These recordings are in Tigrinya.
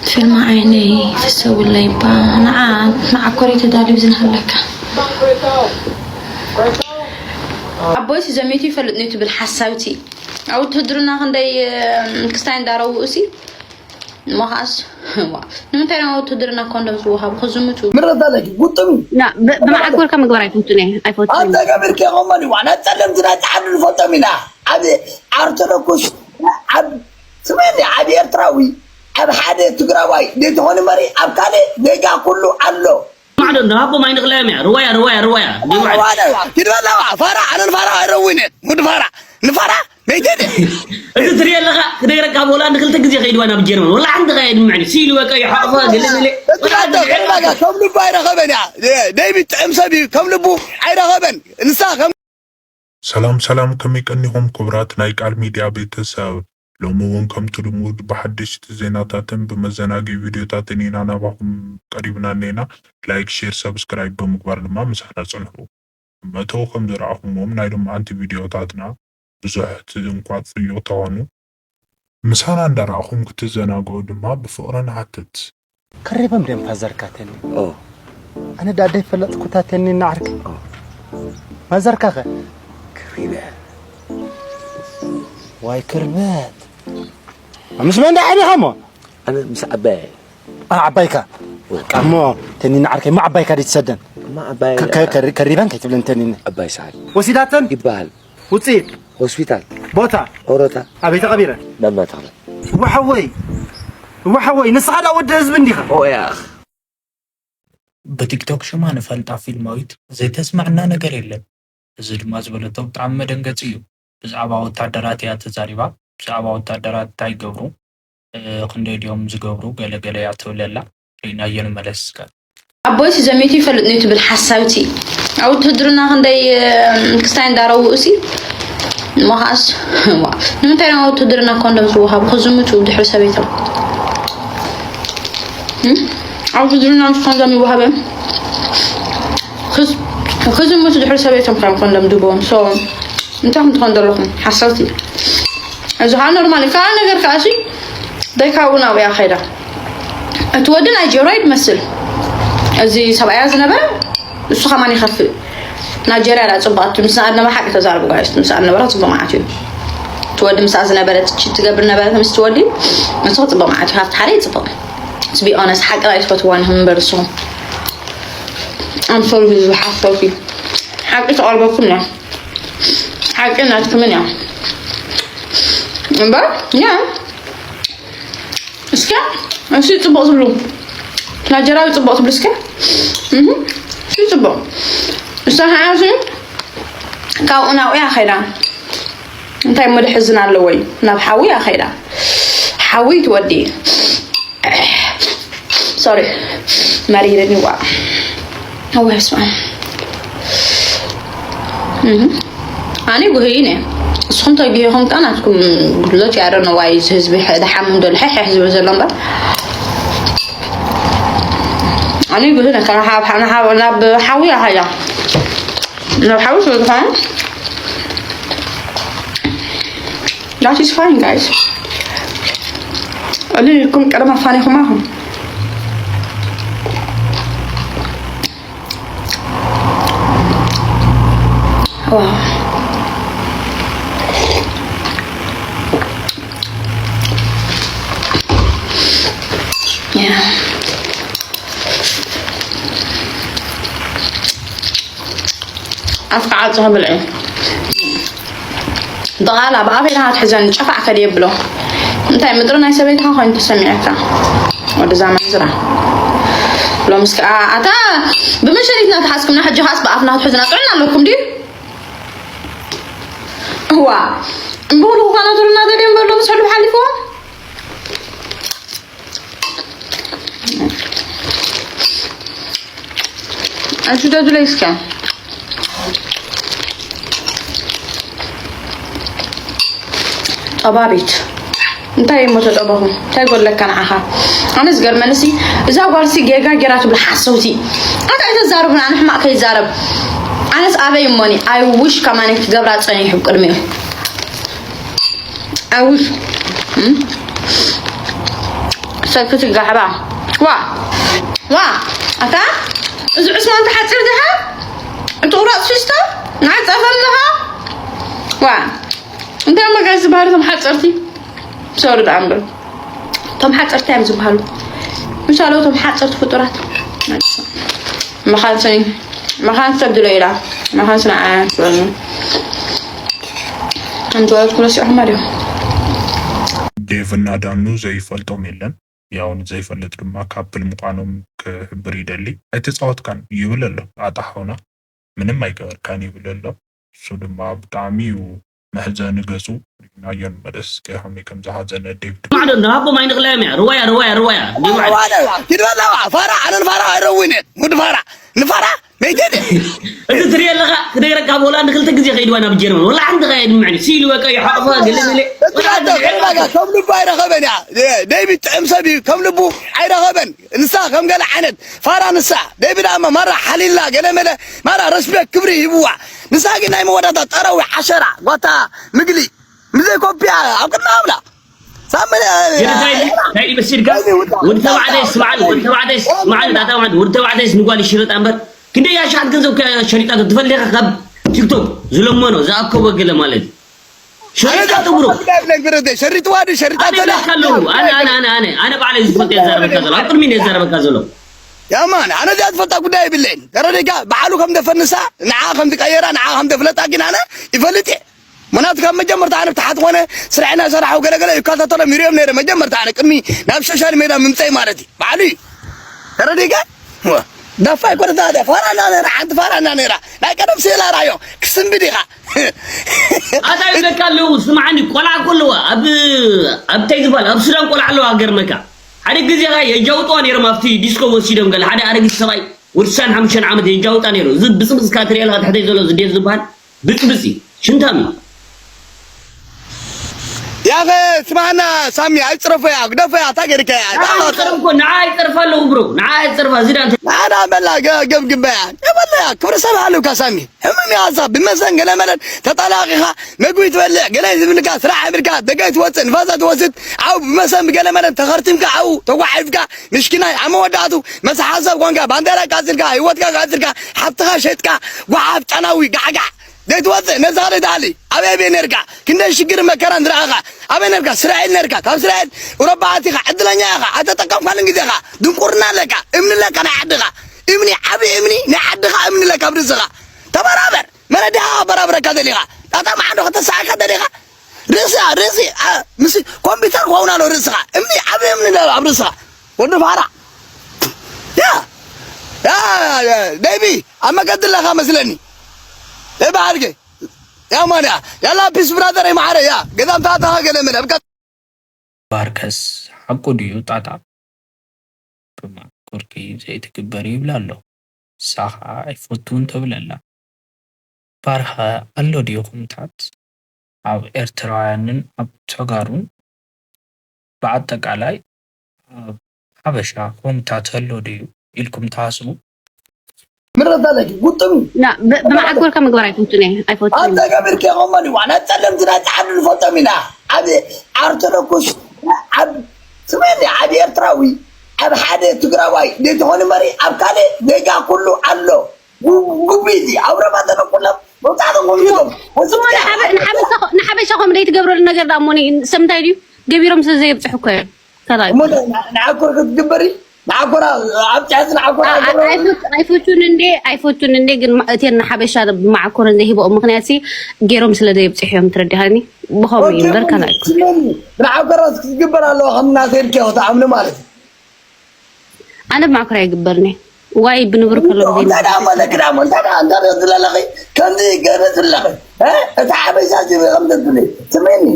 ፊልም ዓይነይ ተሰውለይ ባ ንዓ ንዓ ኮሪ ተዳልዩ ዝንሃለካ ኣቦይሲ ዘሚቱ ይፈልጥ ነዩ ትብል ሓሳብቲ ኣብ ውትህድርና ክንደይ ክስታይ እንዳረውኡ ሲ እሞ ከዓስ ንምንታይ ናብ ውትህድርና ኮንዶም ዝወሃቡ ክዝምቱ ምረታ ለኪ ጉጥም ብመዓኮርካ ምግባር ኣይፈቱን እየ ኣይፈቱን ኣንተ ገቢርኪ የኸመን ዋና ጸለምቲ ናይ ጸዓዱ ንፈልጦም ኢና ኣብ ኣርቶዶክስ ኣብ ስሜን ኣብ ኤርትራዊ ኣብ ሓደ ትግራዋይ ዘይትኾኒ መሪ ኣብ ካልእ ዜጋ ኩሉ ኣሎ ማዕዶ እንዶ ሃቦም ኣይንኽለዮም እያ ርዋያ ርዋያ ርዋያ ዲቡ ዓዲ ዋዳ ኪድ በላዋ ፋራ ኣነ ንፋራ ኣይረውይን እየ ሙድ ፋራ ንፋራ መይተን እየ እዚ ትሪኦ ኣለኻ ክነግረካ ወላ ንክልተ ግዜ ከይድዋ ናብ ጀርመን ወላ ሓንቲ ከየድምዕኒ ሲሉ በቃ ይሓቕፋ ገለመለ ወላ ሓንቲ ድሕሪ ከም ልቡ ኣይረኸበን እያ ደይቪድ ጥዕም ሰብ እዩ ከም ልቡ ኣይረኸበን ንሳ ከም ሰላም ሰላም ከመይ ቀኒኹም ክቡራት ናይ ቃል ሚድያ ቤተሰብ ሎሚ እውን ከምቲ ልሙድ ብሓደሽቲ ዜናታትን ብመዘናግዒ ቪድዮታትን ኢና ናባኹም ቀሪብና እኒኤና ላይክ ሼር ሰብስክራይብ ብምግባር ድማ ምሳና ፅንሑ መእተዊ ከም ዝረኣኹምዎም ናይ ሎምዓንቲ ቪድዮታትና ብዙሕ ትንኳት ፍዮ ተኾኑ ምሳና እንዳረኣኹም ክትዘናግዑ ድማ ብፍቕሪ ንሓትት። ከሪበም ድዮም ፋዘርካ ተኒ? ኦ ኣነ ዳኣ ደይፈለጥኩ እታ ተኒ እና ዓርኪ። ማዘርካ ከ? ከሪበ። ዋይ ክርበት። ምስ መን ዳ ዓቢኻ እሞ? ኣነ ምስ ዓባየ። ኣ ዓባይካ። በቃ እሞ ተኒ እና ዓርከይ እሞ ዓባይካ ደይ ትሰደን? እማ ዓባየ። ከ- ከ- ከሪ- ከሪበን ከይትብለን ተኒ። ዓባይ ሰዓል ወሲዳተን ይበሃል። ውፅኢት ሆስፒታል ቦታ ኦሮታ ኣበይ ተቐቢረ መመታኸል እወ ሓወይ እወ ሓወይ ንስኻ ዳ ወዲ ህዝቢ እንዲኻ ኦያ ብቲክቶክ ሽማ ንፈልጣ ፊልማዊት ዘይተስምዐና ነገር የለን። እዚ ድማ ዝበለቶ ብጣዕሚ መደንገፂ እዩ። ብዛዕባ ወታደራት እያ ተዛሪባ። ብዛዕባ ወታደራት እንታይ ይገብሩ፣ ክንደይ ድዮም ዝገብሩ ገለ ገለ እያ ትብል ኣላ። ርኢናዮ ንመለስ እስከ። ኣቦይሲ ዘሚቱ ይፈልጥ ኒዩ ትብል ሓሳብቲ ኣብ ውትህድርና ክንደይ ክስታይ እንዳረውኡ ሲ እሞ ከዓስ ንምንታይ ናብ ውትህድርና ኮንዶም ዝወሃቡ ክዝምቱ ድሕሪ ሰበይቶም ኣብ ውትህድርና ምስ ኮንዶም ይወሃበ ክዝምቱ ድሕሪ ሰበይቶም ካብ ኮንዶም ድቦም ሶ እንታይ ክትኾን ዘለኹም ሓሳብቲ እዚ ከዓ ኖርማል እዩ። ካልእ ነገር ከዓ እሲ ደይ ካብኡ ናብኡ እያ ከይዳ። እቲ ወዲ ናይጀርያ እዩ ዝመስል። እዚ ሰብኣያ ዝነበረ እሱ ከማን ይኸፍእ። ናይጀርያ ዳ ፅቡቅ እቲ ምስ ኣድነበ ሓቂ ተዛረቡ ጋይስ ምስ ኣድነበረ ፅቡቅ መዓት እዩ። እቲ ወዲ ምስኣ ዝነበረ ትቺት ትገብር ነበረት ምስቲ ወዲ ንሱ ፅቡቅ መዓት እዩ። ካብቲ ሓደ ይፅቡቅ። To be honest ሓቂ ዳ ይትፈትዋን ኢኹም እምበር ንስኹም I'm sorry ዝሓሰብኩ ሓቂ ተቐልበኩም እያ። ሓቂ ናትኩምን እያ እምበር ያ እስኪ እሱ ፅቡቅ ትብሉ ናጀራዊ ፅቡቅ ትብሉ እስኪ እሱ ፅቡቅ እሳ ከዓ ካብኡ ናብኡ እያ ከይዳ እንታይ መድሕዝን ኣለዎ እዩ ናብ ሓዊ እያ ከይዳ ሓዊ ትወዲ ሶሪ መሪርኒ ዋ ኣወ ስማ ኣነ ጉህይን እየ እስኹም ተጊህኹም ከ ናትኩም ጉድለት ያረ ነዋይ እዚ ህዝቢ ደሓምም ዶ ልሕሕ ዝብል ዘሎ እምበር ኣነ ጉህነ ከናሓብ ናብ ሓዊ ኣሃያ ናብ ሓዊ ስለ ዝኾነ That is fine, guys. ኣነ ይኩም ቀደም ኣፋኒኹማ ኹም ኣፍካ ዓፅኻ ብልዒ ብቓላ ብኣፈይ ናሃት ሕዘን ጨፋዕ ከድየ ብሎ እንታይ ምጥሪ ናይ ሰበይትኻ ኮይኑ ተሰሚዐካ ወደዛ መንዝራ ሎምስ ከዓ ኣታ ብመሸሪትና ተሓዝኩምና ሕጂ ኻስ ብኣፍና ትሕዙና ጥዕና ኣለኩም ድዩ እዋ እምበሉ ኳና ቱርና ዘድዮም በሎ ምስ ሕሉ ሓሊፍዎ ኣሹ ደዱለይ እስከ ጠባቢት እንታይ እሞ ተጠበኹ እንታይ ጎለካ ንዓኻ ኣነ ዝገርመንሲ እዛ ጓልሲ ጌጋ ጌራ ትብል ሓሰውቲ ኣታ ኣይተዛርብና ኣነ ሕማቕ ከይዛረብ ኣነስ ኣበይ እሞኒ ኣይውሽ ከማኒ ክገብራ ጸኒሑ ቅድሚኡ ኣውሽ ክትጋሕባ። ዋ፣ ዋ፣ ኣታ፣ እዚ ዑስማን ተሓፂር ዲኻ? እቲ ቁራፅ ፊስቶ? ናይ ፀፈም ዲኻ? ዋ፣ እንታይ መጋዝ ዝበሃሉ እቶም ሓፀርቲ? ሶሪ ደኣ እምበር። እቶም ሓፀርቲ እዮም ዝበሃሉ። ምሳሌ እቶም ሓፀርቲ ፍጡራት። መኻን ሰብ፣ መኻን ሰብ ድሎ ኢላ። መኻን ስና ኣያ ትበሉ። እንተወት ኩለሲ ዑማር እዮም። ዴቭ እና ዳኑ ዘይፈልጦም የለን። ያው ንዘይፈልጥ ድማ ካፕል ምዃኖም ክሕብር ይደሊ። ኣይተጻወትካን ይብል ኣሎ ጣጣ ሓውና። ምንም ኣይገበርካን ይብል ኣሎ። እሱ ድማ ብጣዕሚ እዩ መሕዘኒ ገጹ። ሪናዮን መለስ ከመይ ከም ዝሓዘነ ዴቭ ድማ ማዕዶ ንሃቦም ኣይንቕለዮም እያ። ርዋያ ርዋያ ርዋያ ዴቭ ማዕዶ ዋለ ኪድ በላዋ ፋራ ኣነ ንፋራ ኣይረውይን እየ ሙድ ፋራ ንፋራ መይተደ እዚ ትሪኦ ኣለኻ ክደግረካ ብሆላንድ ክልተ ግዜ ከይድዋ ናብ ጀርመን ወላ ሓንቲ ከየድምዕኒ ሲሉ በቃ ይሓቕፋ ገለመለ እትራተ ከማጋ ከም ልቡ ኣይረኸበን እያ ደይቢ ጥዕም ሰብ እዩ ከም ልቡ ኣይረኸበን ንሳ ከም ገለ ዓይነት ፋራ ንሳ ደይቢ ዳማ ማራ ሓሊላ ገለመለ ማራ ረስፔክት ክብሪ ሂብዋ ንሳ ግን ናይ መወዳታ ጠረዊ ሓሸራ ጓታ ምግሊ ምዘይ ኮፒያ ኣብ ቅድሚ ኣብላ ሳምነ ግን እንታይ ኢሉ እንታይ ኢሉ መሲልካ ወዲ ተባዕታይ ስማዓል ወዲ ተባዕታይ ስማዓል ዳታ ማለት ወዲ ተባዕታይ ንጓል ይሽረጣ እምበር ክንደይ ኣሽሓት ገንዘብ ከ ሸሪጣ ትፈልጥ ኢኻ ካብ ቲክቶክ ዝለመኖ ዝኣከቦ ገለ ማለት እዩ ሸሪጣ ትብሩ ሸሪጥዋ ድዩ ሸሪጣ ኣነ ተላ ይብለካ ኣለኹ ኣነ ኣነ ኣነ ኣነ ኣነ ባዕለይ ዝፈልጥ እየ ዘረበካ ዘሎ ኣብ ቅድሚ እየ ዘረበካ ዘሎ ያማን ኣነ እዚኣ ዝፈልጣ ጉዳይ የብለይን ተረዲካ ባዕሉ ከም ደፈንሳ ንዓ ከም ትቀየራ ንዓ ከም ተፍለጣ ግን ኣነ ይፈልጥ እየ ምክንያቱ ካብ መጀመርታ ኣነ ብታሓት ኮነ ስርሕና ሰራሑ ገለገለ ይከታተሎም ይሪኦም ነይረ መጀመርታ ኣነ ቅድሚ ናብ ሶሻል ሜድያ ምምፀይ ማለት እዩ ባዕሉ እዩ ተረዲካ ዳፋ ይኮነታ ፋራ እና ነራ ሓንቲ ፋራ እና ነራ ናይ ቀደም ስእላ ራዮ ክስንብድ ኢኻ ኣታ ይብለካ ኣለዉ ስማዓኒ ቆልዓ እኮ ኣለዋ ኣብ ኣብ እንታይ ዝበሃል ኣብ ሱዳን ቆልዓ ኣለዋ ገርመካ ሓደ ግዜ ኸ የጃውጥዋ ነይሮም ኣብቲ ዲስኮ ወሲዶም ገለ ሓደ ኣረጊት ሰብኣይ ወዲ ሳን ሓሙሽተ ዓመት የጃውጣ ነይሩ እዚ ብፅብፅካ ትሪኦ ኣለካ ትሕተይ ዘሎ ዝዴት ዝበሃል ብፅብፂ ሽንታም እዩ ያኸ ስማዕና ሳሚ ኣይፅረፎያ ግደፎያ እታ ገይርከያ ንዓ ይፀርፍ እኮ ንዓ ይፀርፍ ኣለዉ ብሮ ንዓ ይፀርፋ እዚ ዳ ናና በላ ገብግበያ የበለያ ክብሪ ሰብ ሃልውካ ሳሚ ሕምም ያዛ ብመሰን ገለ መለን ተጣላቂኻ መግቢ ትበልዕ ገለ ዝብልካ ስራሕ ብልካ ደገ ትወፅእ ንፋሳ ትወስድ ዓው ብመሰን ብገለ መለን ተኸርቲምካ ዓው ተጓሒፍካ ምሽኪናይ ኣብ መወዳእቱ መስ ሓሳብ ኮንካ ባንዴራ ቃፅልካ ህይወትካ ቃፅልካ ሓብትኻ ሸጥካ ጓሓፍ ጨናዊ ጋዕጋዕ ዘይትወፅእ ነዛ ዘይትሃሊ ኣበይ ኣበይ ነርካ ክንደይ ሽግር መከራን ዝረኣኻ ኣበይ ነርካ እስራኤል ነርካ ካብ እስራኤል ኡረባ ኣቲኻ ዕድለኛ ኢኻ ኣይተጠቀምካልን ግዜኻ ድንቁርና ኣለካ እምኒ ኣለካ ናይ ዓድኻ እምኒ ዓብዪ እምኒ ናይ ዓድኻ እምኒ ኣለካ ኣብ ርእስኻ ተበራበር መን ኣዲኻ ኣበራብረካ ደሊኻ ጣጣ መዓዶ ከተሳዕካ ደሊኻ ርእሲ ርእሲ ምስ ኮምፒውተር ክኸውን ኣሎ ርእስኻ እምኒ ዓብዪ እምኒ ኣሎ ኣብ ርእስኻ ወዲ ፋራ ያ ያ ደይቢ ኣብ መገዲ ኣለኻ መስለኒ ደይቢ ሓድገ ያ ማንያ ያላ ፒስ ብራዘር ይመሓረ ያ ገዛምታታኻ ገለ መለ ብካ ባርከስ ሓቁ ድዩ ጣጣ? ብማእኮርኪ ዘይትግበር ይብላ ኣሎ። ንሳ ኸዓ ኣይፈቱን ተብል ኣላ። ባርኸ ኣሎ ድዩ ኹምታት ኣብ ኤርትራውያንን ኣብ ተጋሩን ብኣጠቃላይ ኣብ ሓበሻ ኹምታት ኣሎ ድዩ ኢልኩም ትሓስቡ? ምረታ ለኪ ጉጥም ና ብ- ብመዓኮርካ ምግባር ኣይፈቱን እየ ኣይፈቱን ኣንተ ገቢርኪ ኸመን ይዋ ናይ ጸለምቲ ናይ ጸዓዱ ንፈልጦም ኢና ኣብ ኣርቶዶክስ ኣብ ስሜን ኣብ ኤርትራዊ ኣብ ሓደ ትግራዋይ ዘይትኾኑ መሪ ኣብ ካልእ ዜጋ ኩሉ ኣሎ ጉቢ እዚ ኣብ ረባ ዘለኩሎም መውጣእቶም ኮሚቶም እሞ ንሓበ- ንሓበሻ- ንሓበሻ ከም ዘይትገብረሉ ነገር ዳ እሞ ኒ- ሰብ እንታይ ድዩ ገቢሮም ስለ ዘየብፅሑ እኮ እዮም ካልኣይ እሞ ንዓኮር ክትግበሪ ንዓኮራ ኣብ ጫዚ ንዓኮራ ኣይፈቱን እንዴ ኣይፈቱን እንዴ ግን እቴን ንሓበሻ ብማዓኮረን ዘይህበኦም ምክንያት ሲ ገይሮም ስለ ዘየብፅሑ እዮም ትረዲኻኒ ብኸምኡ እዩ እምበር ካልኣይ ንዓኮራ ክትግበር ኣለዋ ከም ናተልኪ ክትኣምኒ ማለት እዩ ኣነ ብማዕኮር ኣይግበርኒ ዋይ ብንብር ከሎ እንታይ ደኣ መለክ ደኣ እንታይ ደኣ እንታይ ደኣ ዝለለኺ ከምዚ ገለ ዝለኺ እቲ ሓበሻ ዝብል ከም ዘትብሊ ስሜኒ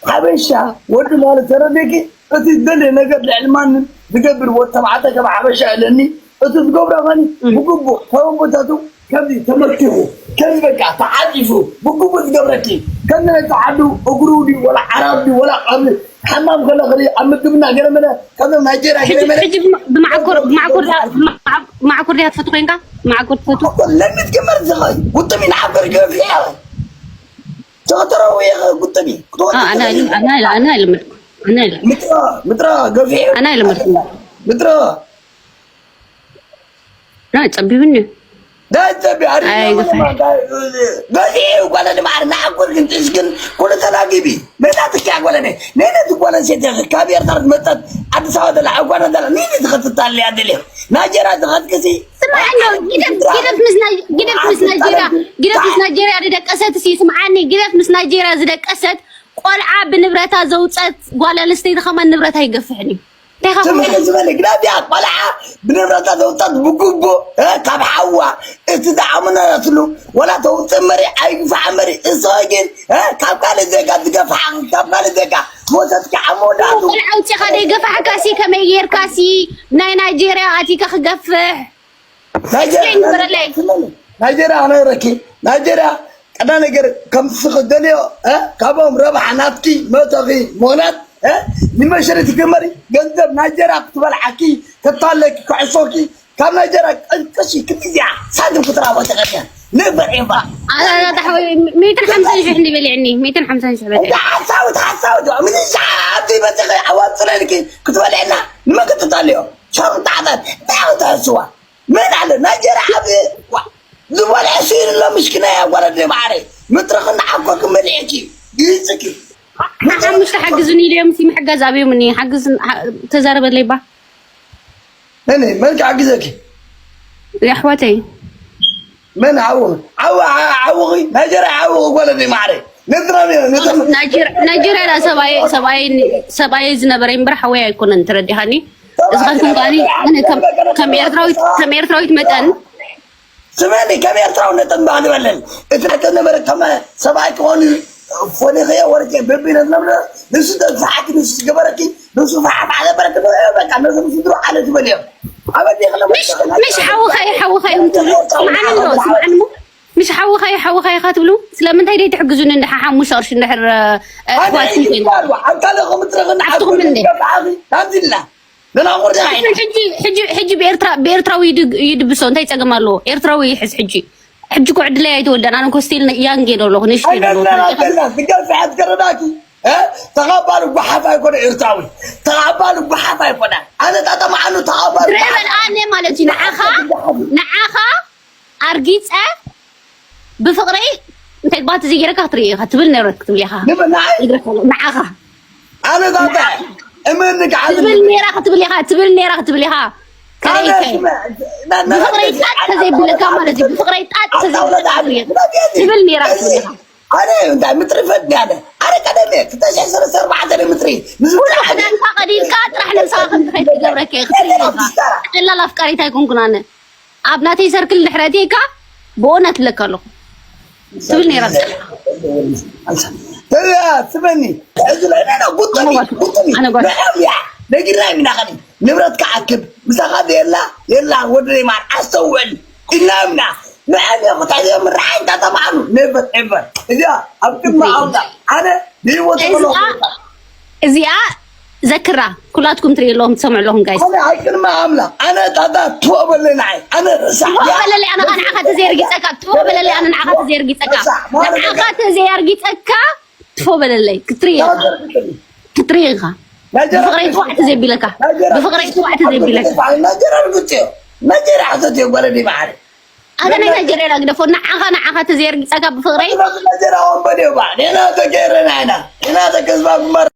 ሓበሻ ወዲ ማለት ተረዲእኪ እቲ ዝደልየ ነገር ልዕሊ ማንም ዝገብር ወዲ ተባዕታይ ከም ሓበሻ ኣለኒ እቲ ዝገብሮ ኸኒ ብግቡእ ተወንቦታቱ ከምዚ ተመኪኹ ከምዚ በቃ ተዓጢፉ ብግቡእ ዝገብረኪ ከምዚ ናይ ተዓዱ እግሩ ድዩ ወላ ዓራብ ድዩ ወላ ቀብሪ ሓማም ከለ ክርኢ ኣብ ምግብና ገለ መለ ከምዞም ናይጀርያ ገለ መለ ሕጂ ብማዕኮር ማዕኮር ማዕኮር ድያ ትፈቱ ኮይንካ ማዕኮር ትፈቱ ለሚት ግመር ዝኸይ ውጥሚ ንዓብ ገርገር ፍያ ተኸተረው የኸ ጉጥሚ ክትወጥ ኣና ኣይልምድኩ ኣነ ኣይለ- ምጥሮ ምጥሮ ገፊሑ ኣነ ኣይለመድኩ። ምጥሮ ናይ ጸቢብኒ። ዳይ ጸቢ ኣሪ ኣይ፣ ገፊሕ። ገፊሑ ጓለ ድማ ኣርና ኣጎር ግን ጥሽ ግን ኩሉ ተላጊቢ መጣ ትኪያ ጓለ ነ ነነ ትጓለ ሴት ካብ ኤርትራ መጣት ኣዲስ ኣበባ ደላ ኣጓና ደላ ነነ ትኸትታለ ያደለ ናጀራ ትኸትክሲ ስምዓኒ፣ ግደፍ፣ ግደፍ ምስ ናይ-፣ ግደፍ ምስ ናይጄርያ፣ ግደፍ ምስ ናይጄርያ ዝደቀሰት ሲ፣ ስምዓኒ፣ ግደፍ ምስ ናይጄርያ ዝደቀሰት ቆልዓ ብንብረታ ዘውፀት ጓል ኣንስተይቲ ከማን ንብረታ ኣይገፍሕን እዩ። እንታይ ኢኻ ስምዒ ትብሉ? ዝበለ ግዳድያ ቆልዓ ብንብረታ ዘውፀት ብግቡእ እ፣ ካብ ሓዋ እቲ ዝኣመነትሉ ወላ ተውፅእ መሪ ኣይግፋዓ መሪ እሶ ግን እ፣ ካብ ካልእ ዜጋ ዝገፍሓ ካብ ካልእ ዜጋ ሞተትኪ ዓሞ ዳቱ ቆልዓ ኣውፂኻ ደይገፋሕካ ሲ፣ ከመይ ጌርካ ሲ ናይ ናይጄርያ ኣቲካ ክገፍሕ? ናይጀርያ Explain ግበረለይ። ናይጀርያ ክነግረኪ ናይጀርያ ቀዳ ነገር ከምቲ ዝኽደልዮ እ፣ ካብኦም ረብሓ ናትኪ መእተኺ ምኽንያት እ፣ ንመሸረቲ ግመሪ ገንዘብ ናይጀርያ ክትበልዓኪ ክታለኪ ክዕሶኪ ካብ ናይጀርያ ቀንቀሲ ክልዚኣ ሳንቲም ክትራቦ ተቐድያ ነበር ኤባ ኣታ ሓወይ፣ ሚእትን ሓምሳን ሽሕ እንዲ በሊዕኒ፣ ሚእትን ሓምሳን ሽሕ በሊዕኒ። እንዳ ሓሳዊ ተሓሳዊ ዶ ምን ሻዓቲ በተኸ ኣዋፅለልኪ ክትበልዕና ንመን ክትታልዮ ሸሩ ጣዕታት እንታይ ኣውታ ስዋ መን ኣለ ናይጀርያ ኣብ ዋ ዝበልዐ ስኢሉ ኣሎ ምስኪና እያ ጓል ኣደ ማዕረ ምጥርኽና ዓኮ ክመልዐኪ ይፅኪ ንሓሙሽተ ሓግዙኒ ኢለዮም ሲ ምሕጋዝ ኣብዮምኒ ሓግዝ ተዛረበለይ ባ ነኒ መን ክዓግዘኪ የሕዋተይ መን ዓውኺ ዓው ዓውኺ ናይጀርያ ዓውኺ ጓል ኣደ ማዕረ ነጥራም ነጥራም ናይጀር- ናይጀርያ ዳ ሰብኣየ ሰብኣየ ሰብኣየ ዝነበረ እምበር ሓወይ ኣይኮነን ተረዲኻኒ። እዚ ኻትኩም ከኣኒ ኣነ ከም- ከም ኤርትራዊት ከም ኤርትራዊት መጠን ስመኒ ከም ኤርትራውነት እምባ ዝበለን እቲ ናተ ነበረ ከም ሰብኣይ ክኾኑ ፈሊኸዮ ወርቄ በቢነት ነብረ ንሱ ተዝሓቂ ንሱ ዝገበረኪ ንሱ ፋሓፋ ነበረኪ በቃ ነዞም ስድሮ ዓለ ዝበልዮም ኣበዴ ምሽ ምሽ ሓውኻይ ሓውኻይ እዮም ትብሉ ስምዓኒ ኣሎ ስምዓኒ እሞ ምሽ ሓውኻይ ሓውኻይ ኢኻ ትብሉ ስለምንታይ ደይ ትሕግዙኒ እንድሓ ሓሙሽተ ቅርሺ እንድሕር ኣሕዋትኩም ኮይና ኣብ ካልእ ከምትረኽን ዓድኹም እንዴ? ናብዚልና ደናቑር ዲኻ ኢና ሕጂ ሕጂ ሕጂ ብኤርትራ ብኤርትራዊ ይድግ- ይድብሶ እንታይ ጸገም ኣለዎ? ኤርትራዊ ይሕዝ ሕጂ ሕጂ እኮ ዕድለይ ኣይተወደን ኣነ እኮ ስቲል ያንግ እየ ዘለኹ ንእሽተይ ዘለኹ ኣይነና ብጋፍሐት ከረዳኪ ተኻባሪ ጓሓፍ ኣይኮነ ኤርትራዊ ተኻባሪ ጓሓፍ ኣይኮነ ኣነ ጣጠማዓኑ ተኻባሪ ትርአ በል ኣነ ማለት እዩ ንዓኻ ንዓኻ ኣርጊፀ ብፍቅረይ እንታይ ባቲ ዘይገረካ ክትርኢ ኢኻ ትብል ነብረት ክትብል ኢኻ ንመናይ ንዓኻ ኣነ ጣጣ እመኒ ከዓ ትብል ነራ ክትብል ኢኻ ትብል ነራ ክትብል ኢኻ ከረይከይ ብፍቅረይ ጣጥ ተዘይብለካ ማለት እዩ ብፍቅረይ ጣጥ ተዘይብለካ ትብል ነራ ክትብል ኢኻ ኣነ እንታይ ምጥሪ ፈት ያለ ኣነ ቀደም ክልተ ሽሕ ሰለስተ ኣርባዕተ ምጥሪ ኩሉ ክዳንካ ቀዲድካ ጥራሕ ነብስኻ ከም ትኸይድ ትገብረካ እየ ክትርኢ ኢኻ ቀላል ኣፍቃሪት ኣይኮንኩን ኣነ ኣብ ናተይ ሰርክል ድሕረትካ ብእውነት እብለካ ኣለኹ ትብል ነይራ ስመኒ ሕዚ ልዕለና ጉጠሚ ጉጠሚ ኣነ ጓል- ንዕም እያ ነጊርና ኢና ከኒ ንብረት ክዓክብ ምሳኻ የላ የላ ወደይ ማር ኣስተውዕል ኢልና እምና ንዕም እያ ክታየ ምርዓይ እንዳተማዕኑ ነበር ኤበር እዚኣ ኣብ ቅድሚ ኣውዳ ኣነ ብህይወት ከለኹ እዚኣ እዚኣ ዘክራ ኩላትኩም ትርኢ ኣለኹም ትሰምዑ ኣለኹም ጋይስ ኣነ ኣብ ቅድሚ ኣምላኽ ኣነ ጣጣ ትወ በለይ ንዓይ ኣነ ርሳዕ እያ በለለይ ኣነ ንዓኻ ተዘይርጊፀካ ትወ በለለይ ኣነ ንዓኻ ተዘይርጊፀካ ንዓኻ ተዘይርጊፀካ ትፎ በለለይ ክትርኢ ክትርኢ ኢኻ ብፍቅረይ ትዋዕ ተዘይቢለካ ብፍቅረይ ትዋዕ ተዘይቢለካ ናጀራ ርግፅ እዮ ናጀራ ሕተት እዮ ጓለ ዲባዓሪ ኣነ ናይ ናይጀርያ ግደፎ ንዓኻ ንዓኻ ተዘይርጊፀካ ብፍቅረይ ናጀራ ወንበዴ ባ ኔና ተገይረና ኢና ኔና ተገዝባ ግንባር